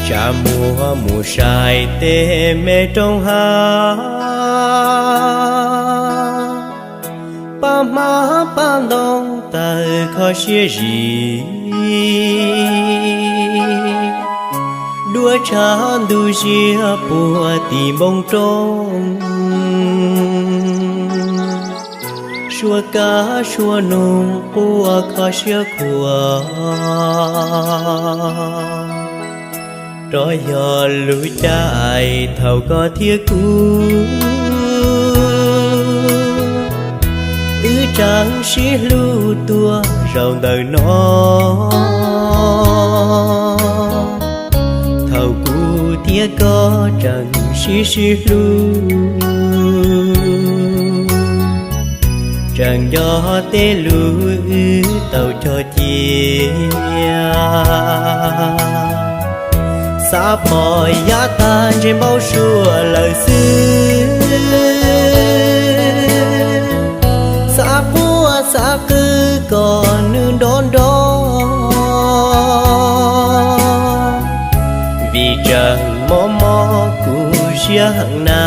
Tsa muag mus saib tej me roob hav, paj hmab paj ntoo tawg kho siab zim, duab tshav ntuj ziab puag tim npoo roob, suab kab suab noog quaj kho siab khuav. Rov yog lub caij thaum koj thiab kuv, wb tseem sib hlub tuaj zaum ntawm no. Thaum kuv thiab koj tseem sib sib hlub, tseem nco tej lus wb tau cog cia. Xav pom yav tag ntsej npau suav lawm xwb, xav quaj xav qw kom nws nrov nrov, vim tseem mob mob kuv siab heev na.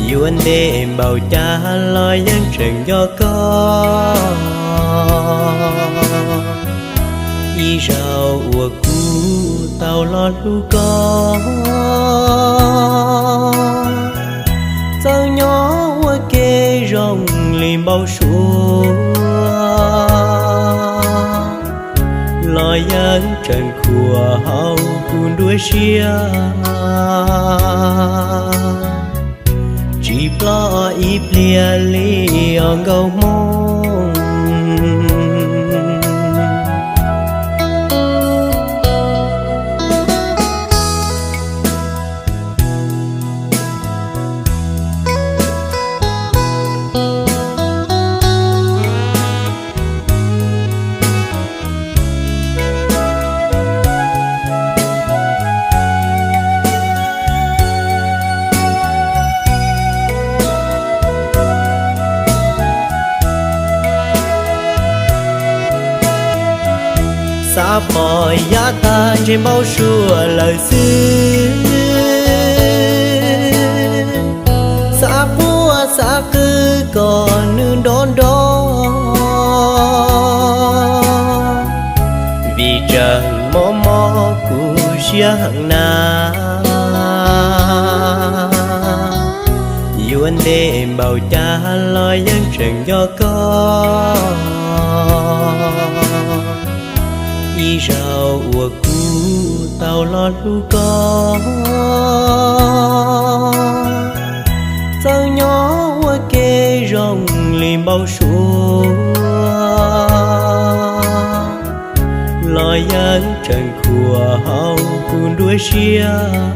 Yuav ntev npaum cas los yeej tseem nco koj, ib zaug uas kuv tau los hlub koj. Txawm nyob ua ke zoo li npau suav, los yeej tseem khuam hauv kuv nruab siab. Tsis ploj ib pliag li os nkauj Hmoob. Xav pom yav tag ntsej npau suav lawm xwb, xav quaj xav qw kom nws nrov nrov, vim tseem mob mob kuv siab heev na. Yuav ntev npaum cas los yeej tseem nco koj, ib zaug uas kuv tau los hlub koj. Txawm nyob ua ke zoo li npau suav, los yeej tseem khuam hauv kuv nruab siab.